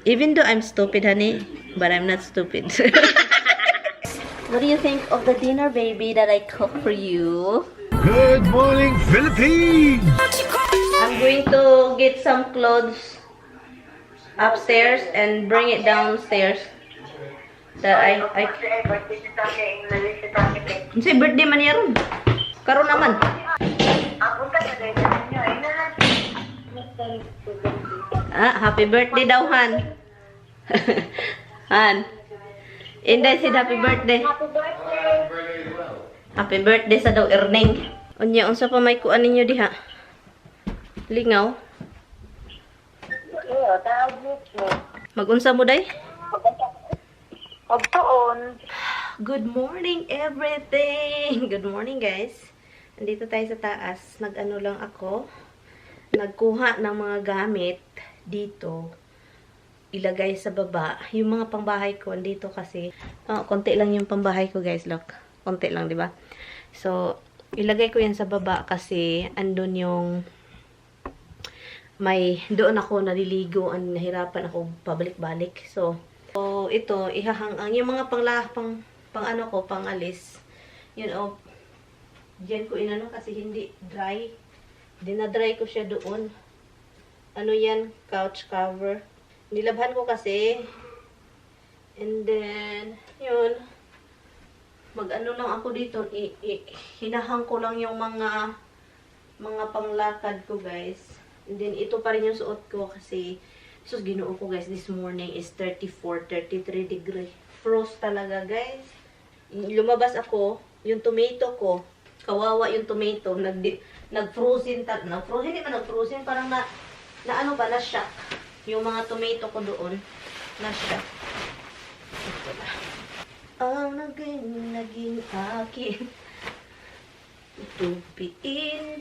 Even though I'm stupid, honey, but I'm not stupid. What do you think of the dinner, baby, that I cooked for you? Good morning, Philippines! I'm going to get some clothes upstairs and bring it downstairs. That I Say birthday man yaron. Karon naman. Happy birthday daw, Han. Han. Inday said happy birthday. Happy birthday sa daw Erning. Unya unsa pa may kuan ninyo diha? Lingaw. Magunsa mo day? Good morning everything. Good morning guys. Andito tayo sa taas. Nag-ano lang ako. Nagkuha ng mga gamit dito. Ilagay sa baba. Yung mga pangbahay ko andito kasi. Konti lang yung pangbahay ko guys. Look. Konti lang, di ba? So, ilagay ko yan sa baba kasi andun yung doon ako naliligo. Nahirapan ako pabalik-balik. So, ito, ihahangang yung mga pangalis. Yun, diyan ko inano kasi hindi dry. Dinadry ko siya doon. Ano yan? Couch cover. Nilabhan ko kasi. And then, yun. Mag-ano lang ako dito. Hinahang ko lang yung mga panglakad ko, guys. And then, ito pa rin yung suot ko kasi sus, ginoo ko guys, this morning is 34, 33 degree. Frost talaga guys. Lumabas ako, yung tomato ko, kawawa yung tomato, nag-frozen, hindi man nag-frozen, parang na-shock. Yung mga tomato ko doon, na-shock. Ito na. Naging akin. Tupiin.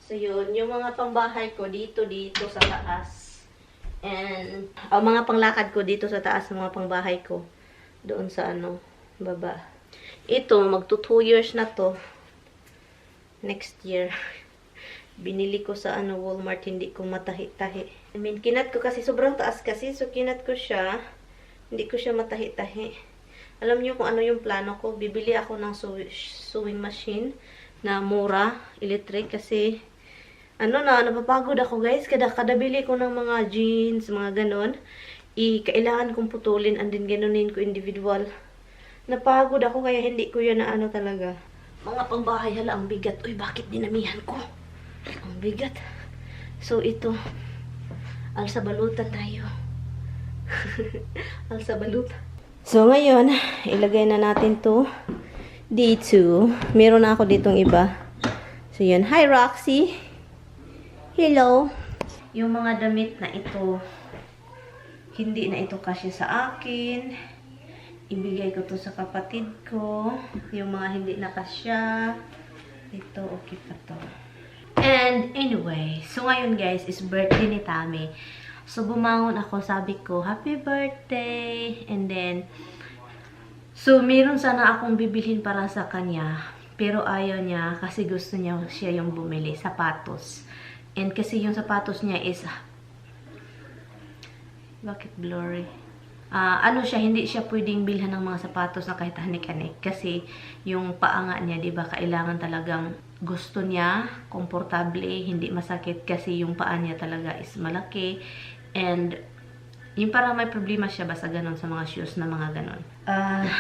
So, yun. Yung mga pangbahay ko dito sa taas. And, mga panglakad ko dito sa taas ng mga pangbahay ko. Doon sa baba. Ito, magto 2 years na to. Next year. Binili ko sa Walmart, hindi ko matahi-tahi. I mean, kinat ko kasi sobrang taas kasi. So, kinat ko siya. Hindi ko siya matahi-tahi. Alam niyo kung ano yung plano ko. Bibili ako ng sewing machine na mura, electric, kasi napapagod ako guys. Kada bili ko ng mga jeans, mga ganon, kailangan kong putulin and then ganunin ko individual. Napagod ako kaya hindi ko yan na talaga. Mga pangbahay, hala, ang bigat. Uy, bakit dinamihan ko? Ang bigat. So, ito. Alsa-balutan tayo. Alsa-balutan. So, ngayon, ilagay na natin to dito. Meron na ako ditong iba. So, yun. Hi, Roxy! Hello! Yung mga damit na ito, hindi na ito kasya sa akin. Ibigay ko to sa kapatid ko. Yung mga hindi na kasya, ito, okay pa to. And anyway, so ngayon guys, is birthday ni Tami. So, bumangon ako, sabi ko, happy birthday! And then, so, meron sana akong bibilhin para sa kanya. Pero ayaw niya kasi gusto niya siya yung bumili. Sapatos. And kasi yung sapatos niya is bakit blurry? Hindi siya pwedeng bilhan ng mga sapatos na kahit hanik-hanik. Kasi yung paanga niya, diba, kailangan talagang gusto niya, komportable, hindi masakit kasi yung paa niya talaga is malaki. And yung parang may problema siya basta ganon sa mga shoes na mga ganon.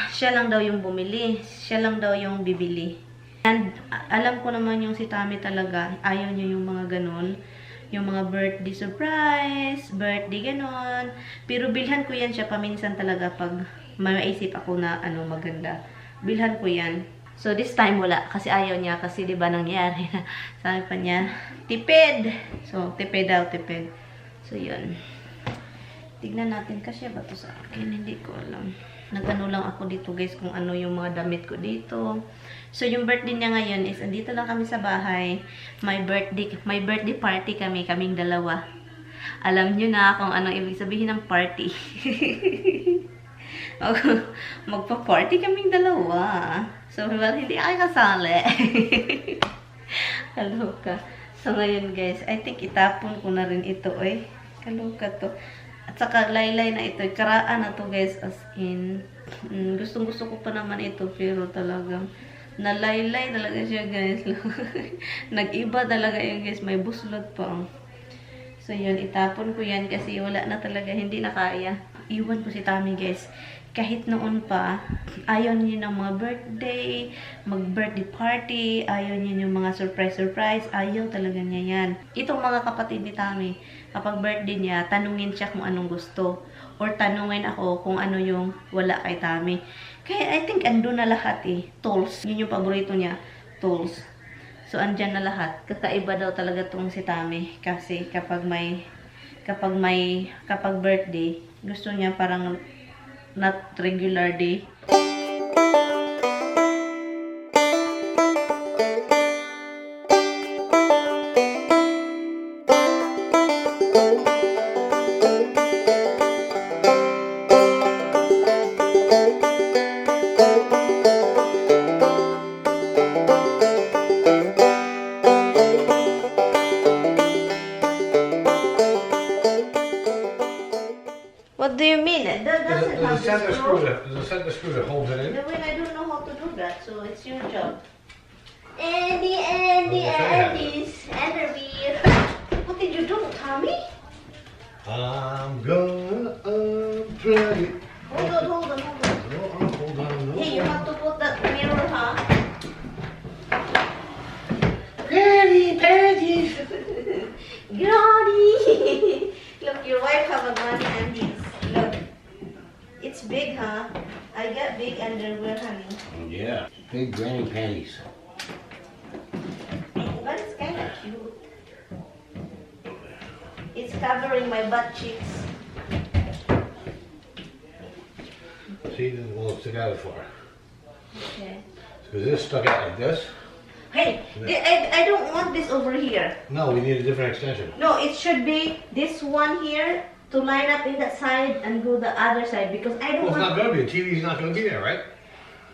Siya lang daw yung bumili. Siya lang daw yung bibili. And alam ko naman yung si Tami talaga, ayaw niya yung mga ganon. Yung mga birthday surprise, birthday ganon. Pero bilhan ko yan siya paminsan talaga pag maisip ako na maganda. Bilhan ko yan. So this time wala kasi ayaw niya kasi 'di ba nangyari. Sabi pa niya, tipid. So tipid daw, tipid. So yun. Tignan natin kasi ba to sa akin, hindi ko alam. Nagano lang ako dito guys kung ano yung mga damit ko dito. So yung birthday niya ngayon is andito lang kami sa bahay. My birthday party kaming dalawa. Alam niyo na kung anong ibig sabihin ng party. Magpa-party kaming dalawa. So well, hindi ako kasali. Hello ka. So ngayon guys, I think itapon ko na rin ito Kaloka to. At saka laylay na ito. Karaan na to guys. As in. Gustong gusto ko pa naman ito. Pero talagang nalaylay talaga siya guys. Nag-iba talaga yun guys. May buslot pa. Oh. So yun. Itapon ko yan kasi wala na talaga. Hindi na kaya. Iwan ko si Tami guys. Kahit noon pa, ayaw niya ng mga birthday, mag-birthday party, ayaw niya yung mga surprise, ayaw talaga niya yan. Itong mga kapatid ni Tami, kapag birthday niya, tanungin siya kung anong gusto. Or tanungin ako kung ano yung wala kay Tami. Kaya I think ando na lahat eh. Tools. Yun yung paborito niya. Tools. So andyan na lahat. Kakaiba daw talaga tong si Tami. Kasi kapag birthday, gusto niya parang not regular day. What do you mean? That doesn't have There's the screw. a center screw that holds it in. No, I don't know how to do that, so it's your job. Andy. What did you do, Tommy? I'm gonna unplug it. Hold on. Hold on. Hey, you have to put that mirror, huh? Granny panties. Granny! Look, your wife have a granny undies. Look. It's big, huh? I got big underwear, honey. Yeah. Big granny panties. But it's kind of cute. It's covering my butt cheeks. See, this will stick out for. Okay. Because this stuck out like this. Hey, I don't want this over here. No, we need a different extension. No, it should be this one here to line up in that side and go the other side because I don't Well, it's not want. going to be. The TV's not going to be there, right?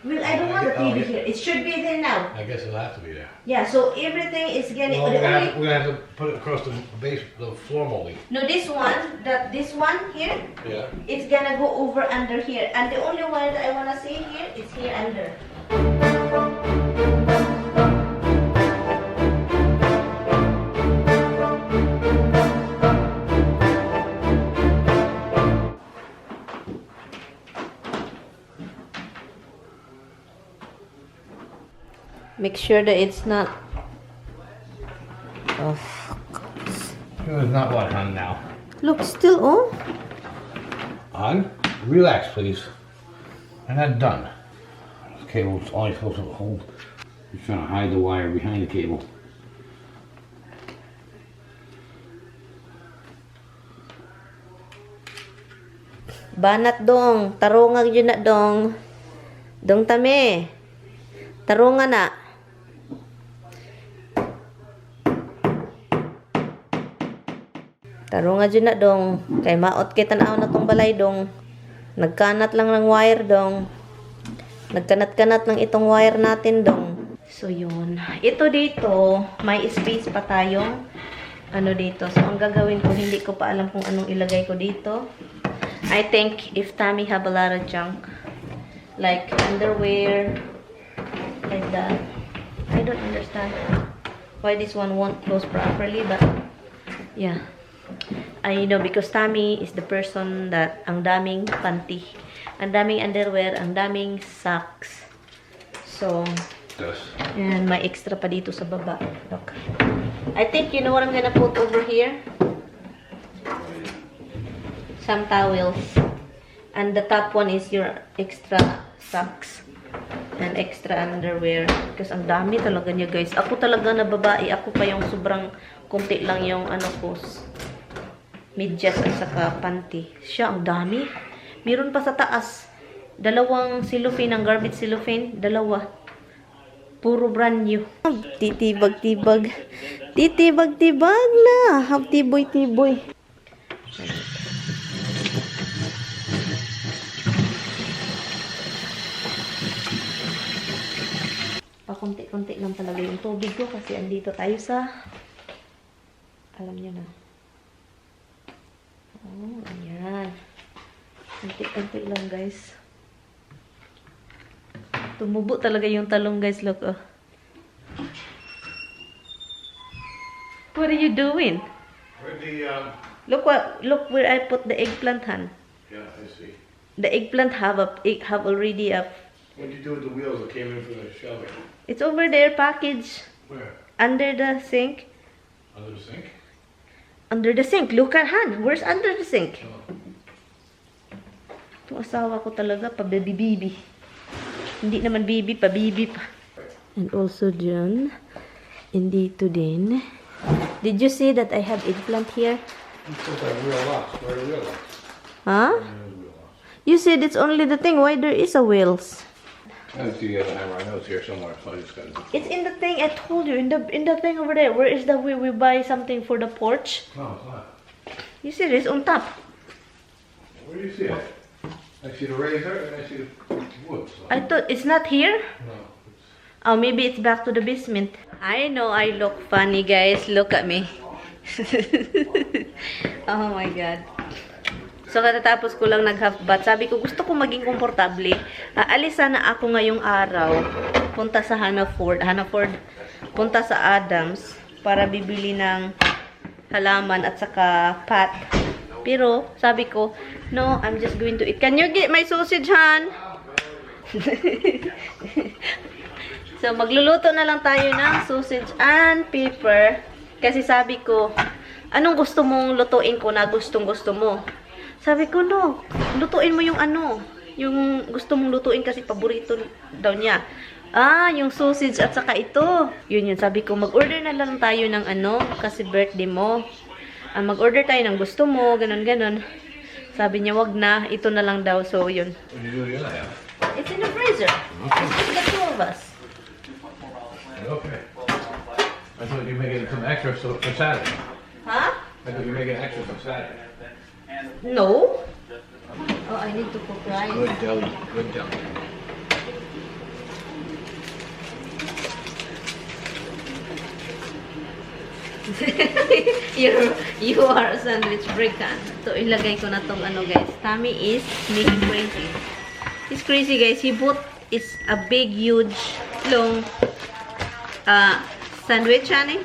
Well, I don't want the Oh, TV yeah. here. It should be there now. I guess it'll have to be there. Yeah, so everything is getting. Well, we're the gonna only, have to put it across the base, the floor molding. no, this one here, Yeah. it's gonna go over under here, and the only wire that I wanna see here is here under. Make sure that it's not. Oh, It's not what, hon, now. look, still on. On? Relax, please. I'm not done. This cable's only supposed to hold. Just trying to hide the wire behind the cable. Banat dong, tarungag yun na dong. Dong tame. Tarungan na. Tarungan yun na dong. Kay maot kita na na tong balay dong. Nagkanat lang ng wire dong. Nagkanat-kanat ng itong wire natin dong. So yun. Ito dito, may space pa tayong ano dito. So ang gagawin ko, hindi ko pa alam kung anong ilagay ko dito. I think if Tammy have a lot of junk, like underwear, like that. I don't understand why this one won't close properly, but yeah. I know because Tammy is the person that ang daming panty, ang daming underwear, ang daming socks. So, and may extra pa dito sa baba. Look. I think you know what I'm gonna put over here? Some towels. And the top one is your extra socks and extra underwear. Because ang dami talaga niya, guys. Ako talaga na babae. Ako pa yung sobrang kunti lang yung ano ko. Medyas at saka panty. Siya, ang dami. Meron pa sa taas. Dalawang cellophane, ang garbage cellophane. Dalawa. Puro brand new. Titibag-tibag. Titibag-tibag na. Tiboy-tiboy. Pakunti-kunti lang talaga yung tubig ko kasi andito tayo sa, alam niyo na. Oh, ayan. Antik-antik lang, guys. Tumubo talaga yung talong, guys. Look, oh. What are you doing? Where'd the, Look where I put the eggplant, Han. yeah, I see. The eggplant have already a. What'd you do with the wheels that came in from the shelving? It's over there, package. Where? Under the sink. Under the sink? Under the sink. Look at Han. Where's under the sink? Itong asawa ko talaga, pa-bibi-bibi. Hindi naman bibi, pa-bibi pa. And also dyan, dito din. Did you see that I have eggplant here? You put that wheel lock. Where are the wheel locks? Huh? You said it's only the thing. Why there is a wheels? I don't see the other hammer. I know it's here somewhere, so I just got it. It's in the thing. I told you in the thing over there. Where is the way we buy something for the porch? No, it's not. You see it's on top. Where do you see it? I see the razor and I see the wood. So. I thought it's not here. No. Oh, maybe it's back to the basement. I know I look funny, guys. Look at me. Oh my God. So, katatapos ko lang nag-half bath. Sabi ko, gusto ko maging komportable. Aalis sana ako ngayong araw. Punta sa Hannaford. Punta sa Adams. Para bibili ng halaman at saka pat. Pero, sabi ko, no, I'm just going to eat. Can you get my sausage, Han? So, magluluto na lang tayo ng sausage and pepper. Kasi sabi ko, anong gusto mong lutuin ko na gustong-gusto mo? Sabi ko, no, lutuin mo yung ano, yung gusto mong lutuin kasi paborito daw niya. Ah, yung sausage at saka ito. Yun. Sabi ko, mag-order na lang tayo ng ano, kasi birthday mo. Mag-order tayo ng gusto mo, ganun-ganun. Sabi niya, wag na, ito na lang daw. So, yun. What do you do with the other hammer? It's in the freezer. Okay. It's the two of us. Okay. I thought you were making some extra for Saturday. Huh? I thought you were making extra for Saturday. No. Oh, I need to cook rice. Good deli. Good deli. You are a sandwich breaker. So, ilagay ko na tong ano, guys. Tommy is making crazy. He's crazy, guys. He bought is a big, huge, long sandwich, honey.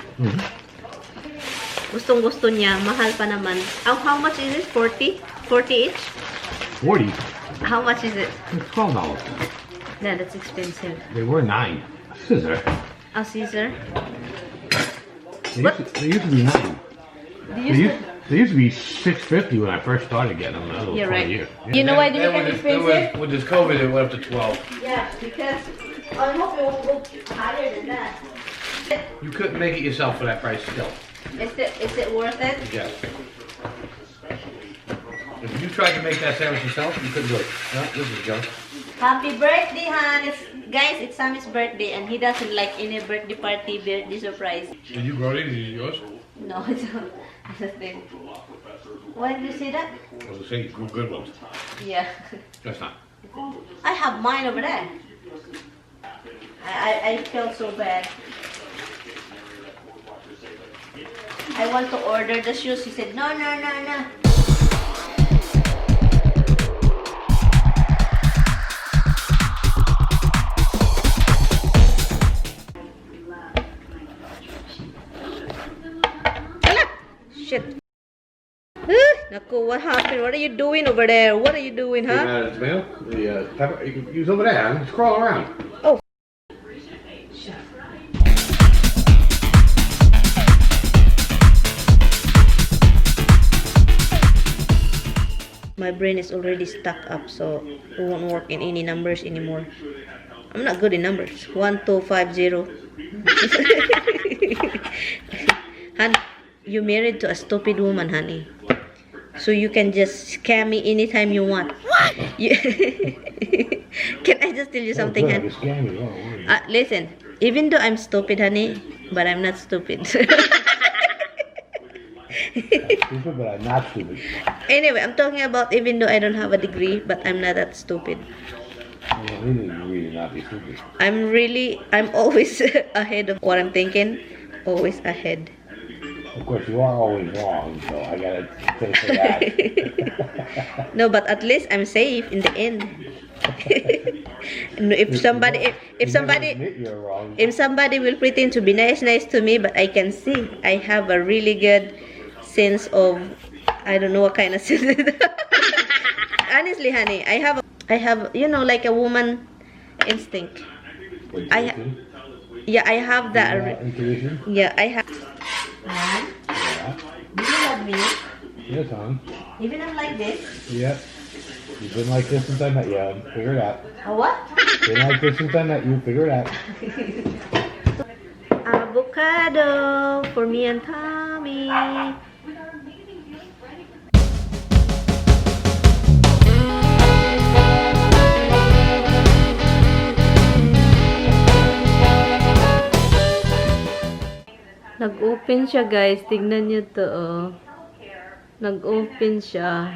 Gustong-gusto niya. Mahal pa naman. How much is it? 40? 40 each? 40? How much is it? It's $12. Yeah, that's expensive. They were $9. Scissor. A Caesar? They used to be $9. They used to be $6.50 when I first started getting them. That was You're 20 right. years. You know why they became expensive? With this COVID, it went up to 12. Yeah, because I hope it won't go higher than that. You couldn't make it yourself for that price still. Is it worth it? Yes. If you tried to make that sandwich yourself, you couldn't do it. No, this is junk. Happy birthday, Han! Guys, it's Sammy's birthday and he doesn't like any birthday party, birthday surprise. Did you grow these? Is it yours? No, it's a thing. Why did you say that? I was saying, you grew good ones. Yeah. That's not. I have mine over there. I feel so bad. I want to order the shoes. He said, no. Shit. Naku, what happened? What are you doing over there? What are you doing, huh? The tomato? The pepper? You can use over there. Just crawl around. Oh. My brain is already stuck up, so it won't work in any numbers anymore. I'm not good in numbers. 1, 2, 5, 0. Han, you married to a stupid woman, honey. So you can just scam me anytime you want. What? Can I just tell you something, honey? Listen, even though I'm stupid, honey, but I'm not stupid. Stupid, but I'm not stupid. Anyway, I'm talking about even though I don't have a degree, but I'm not that stupid. Really not be stupid. I'm always ahead of what I'm thinking. Always ahead. Of course, you are always wrong, so I gotta say for that. No, but at least I'm safe in the end. No, if somebody admit you're wrong. if somebody will pretend to be nice to me, but I can see I have a really good sense of, I don't know what kind of sense. Honestly, honey, I have you know, like a woman instinct. I have that. Intuition? Yeah, I have. Yeah. Do you love me? Yes, hon. Even I'm like this. Yep. You've been like this since I met you. Figure it out. A what? Been like this since I met you. Figure it out. Avocado for me and Tommy. Nag-open siya, guys. Tignan niyo to, oh. Nag-open siya.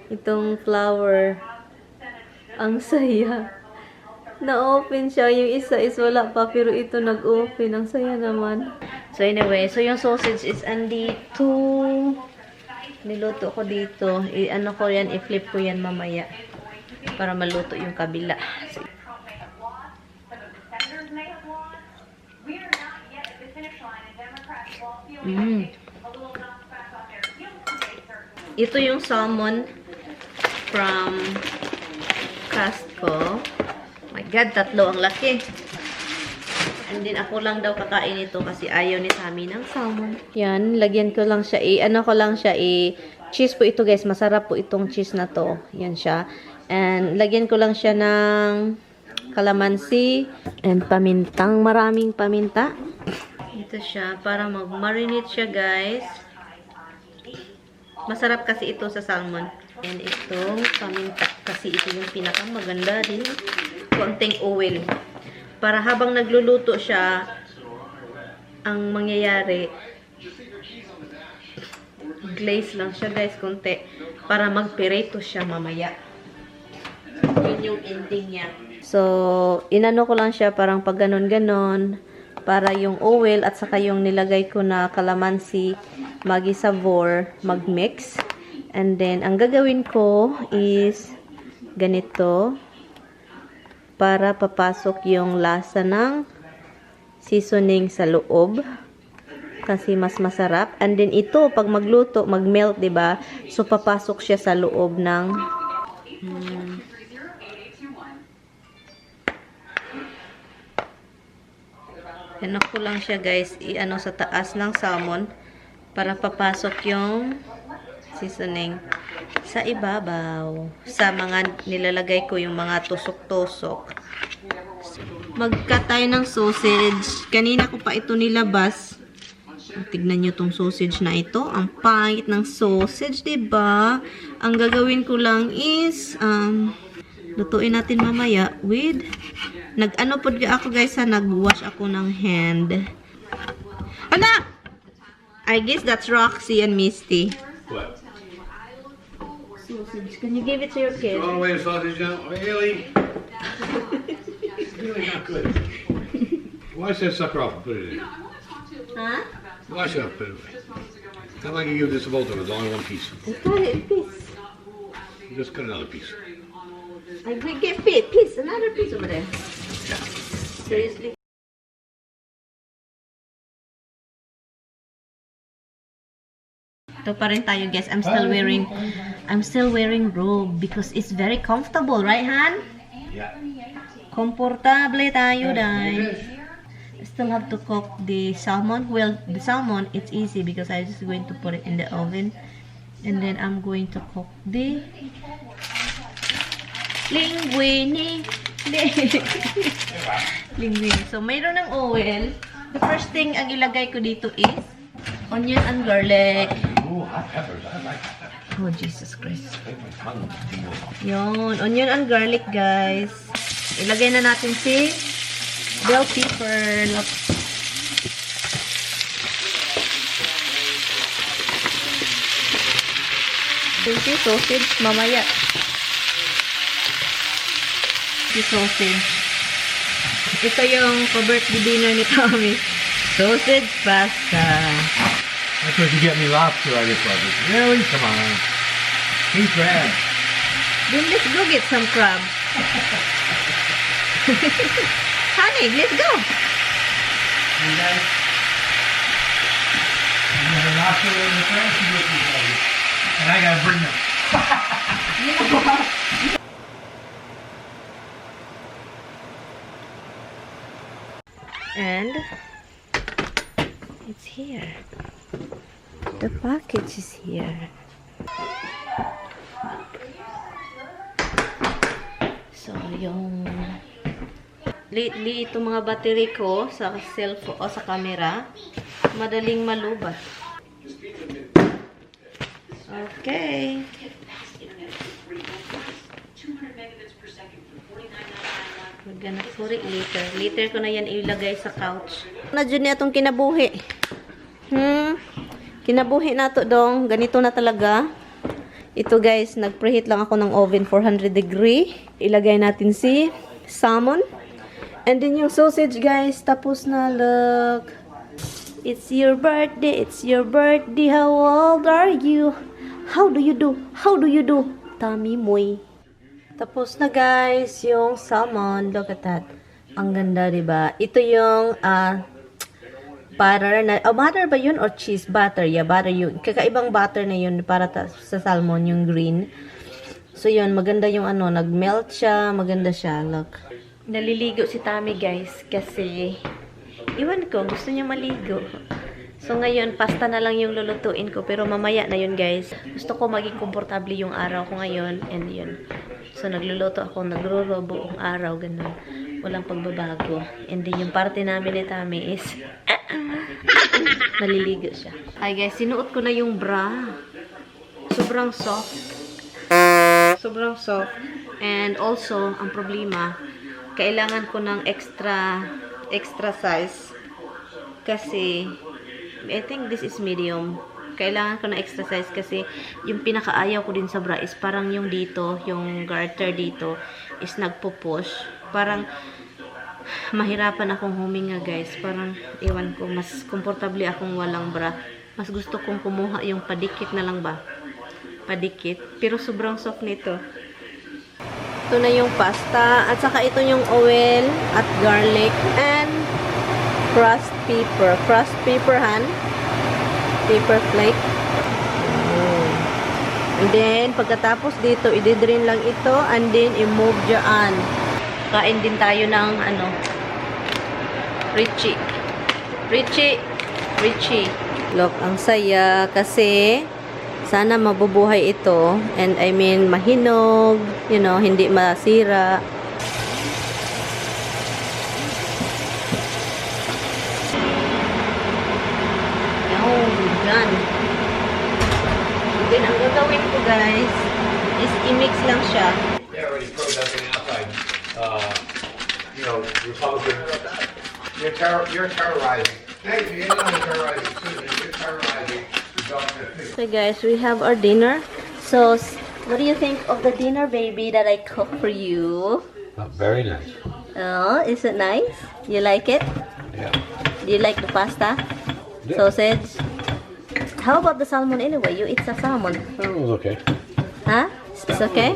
Itong flower. Ang saya. Na-open siya. Yung isa is wala pa, pero ito nag-open. Ang saya naman. So anyway, so yung sausage is andito. Niluto ko dito. I-ano ko yan, i-flip ko yan mamaya. Para maluto yung kabila. So, ito yung salmon from Costco. My God, tatlo ang laki. And then ako lang daw kakain ito kasi ayaw ni Sammy ng salmon. Yan, lagyan ko lang siya cheese po ito, guys. Masarap po itong cheese na to. Yan siya. And lagyan ko lang siya ng calamansi and pamintang, maraming paminta. Ito siya, para mag-marinate siya, guys. Masarap kasi ito sa salmon. And itong paminta, kasi ito yung pinakamaganda din. Konting oil. Para habang nagluluto siya, ang mangyayari, glaze lang siya, guys, konti. Para magpireto siya mamaya. Yun yung ending niya. So, inano ko lang siya parang pag ganon-ganon. Para yung oil at saka yung nilagay ko na calamansi mag-isavor, mag-mix. And then, ang gagawin ko is ganito. Para papasok yung lasa ng seasoning sa loob. Kasi mas masarap. And then, ito, pag magluto, mag-melt, diba? So, papasok siya sa loob ng ano ko lang siya, guys, i-ano sa taas ng salmon para papasok yung seasoning sa ibabaw. Sa mga nilalagay ko yung mga tusok-tusok. Mag-cut tayo ng sausage. Kanina ko pa ito nilabas. Tignan nyo tong sausage na ito. Ang pangit ng sausage, diba? Ang gagawin ko lang is lutuin natin mamaya with nag-ano po ako, guys, nag-wash ako ng hand. Anak! I guess that's Roxy and Misty. What? Sausage. Can you give it to your kid? Throw away the sausage now? Really? Really not good. Wash that sucker off and put it in. Huh? Wash it up, put it away. Not like you give this to both of us, only one piece. I cut it in piece. Just cut another piece. I will get piece. Another piece over there. Seriously. Ito pa rin tayo, guys. I'm still wearing robe because it's very comfortable, right, Han? Yeah. Komportable tayo, dahil. I still have to cook the salmon. Well, the salmon, it's easy because I'm just going to put it in the oven. And then I'm going to cook the linguine. Linguine. So, mayroon ng oil. The first thing ang ilagay ko dito is onion and garlic. Ooh, hot peppers. I like hot peppers. Oh, Jesus Christ. Make my tongue tingle. Yun. Onion and garlic, guys. Ilagay na natin si bell pepper. Si sausage mamaya. Si sausage. Ito yung pa-birthday dinner ni Tommy. Sausage pasta. That's what you get me lobster, I guess. Really? Come on. King crab. Then let's go get some crab. Honey, let's go. Hey guys. You have a lobster in the crab, you get these guys. And I gotta bring them. And it's here. The package is here. So, yung lately, itong mga battery ko sa cellphone o sa camera, madaling malubat. Okay. We're gonna put it later. Later ko na yan ilagay sa couch. Na dyan niya itong kinabuhi. Kinabuhi na to dong. Ganito na talaga. Ito guys, nag-preheat lang ako ng oven 400 degree. Ilagay natin si salmon. And then yung sausage guys, tapos na, look. It's your birthday, it's your birthday. How old are you? How do you do? How do you do? Tummy moy. Tapos na guys, yung salmon. Look at that. Ang ganda, diba? Ito yung butter na, butter ba yun or cheese? Butter, yeah, butter yun. Kakaibang butter na yun para sa salmon, yung green. So yun, maganda yung ano, nag-melt siya, maganda siya, look. Naliligo si Tami guys, kasi, iwan ko, gusto niya maligo. So ngayon, pasta na lang yung lulutuin ko, pero mamaya na yun guys. Gusto ko maging komportable yung araw ko ngayon, and yun. So nagluluto ako, nagruro buong araw, ganun. Walang pagbabago. And then yung parte namin ni Tami is, naliligo siya. Hi guys, sinuot ko na yung bra. Sobrang soft. Sobrang soft. And also, ang problema, kailangan ko ng extra size. Kasi, I think this is medium. Kailangan ko ng extra size kasi yung pinakaayaw ko din sa bra is parang yung dito, yung garter dito is nagpo-push. Parang mahirapan akong huminga guys. Parang, ewan ko, mas komportable akong walang bra. Mas gusto kong kumuha yung padikit na lang ba? Padikit. Pero sobrang soft nito. Ito na yung pasta. At saka ito yung oil at garlic and crushed pepper. Crushed pepper, han? Pepper flake. And then, pagkatapos dito, i-drain lang ito and then i-move dyan. Kain din tayo ng ano, Richie. Look, ang saya kasi sana mabubuhay ito. And I mean, mahinog, you know, hindi masira. Yan. And then, ang gagawin ko guys is i-mix lang siya. They're already protesting outside. You know, Republican. You're terrorizing. Hey, you're not terrorizing. You're terrorizing. So guys, we have our dinner. So, what do you think of the dinner, baby, that I cooked for you? Very nice. Oh, is it nice? You like it? Yeah. Do you like the pasta? Yeah. Sausage? How about the salmon anyway? You eat the salmon. That was okay. Huh? It's okay?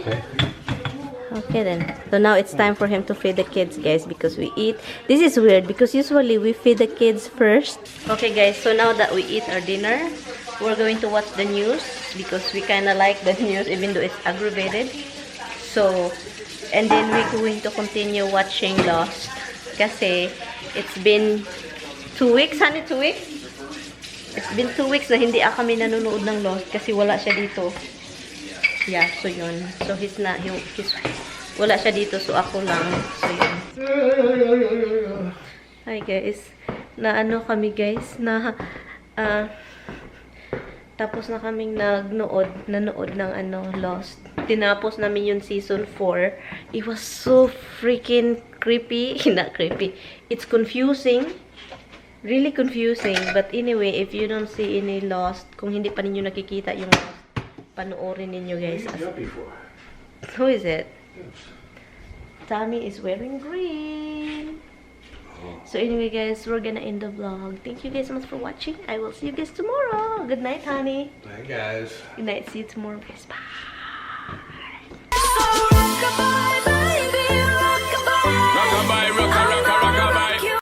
Okay then. So now it's time for him to feed the kids, guys, because we eat. This is weird because usually we feed the kids first. Okay guys, so now that we eat our dinner, we're going to watch the news because we kind of like the news even though it's aggravated. So, and then we're going to continue watching Lost kasi it's been 2 weeks, honey, 2 weeks? It's been 2 weeks na hindi kami nanonood ng Lost kasi wala siya dito. Yeah, so yun. So he's wala siya dito, so ako lang. So yun. Hi guys. Na ano kami guys, na tapos na kaming nanood ng ano, Lost. Tinapos namin yung season 4. It was so freaking creepy. Not creepy. It's confusing. Really confusing. But anyway, if you don't see any Lost, kung hindi pa ninyo nakikita yung Lost, panoorin ninyo guys. Who is it? Tommy is wearing green. So anyway guys, we're gonna end the vlog. Thank you guys so much for watching. I will see you guys tomorrow. Good night, honey. Bye, guys. Good night. See you tomorrow, guys. Bye.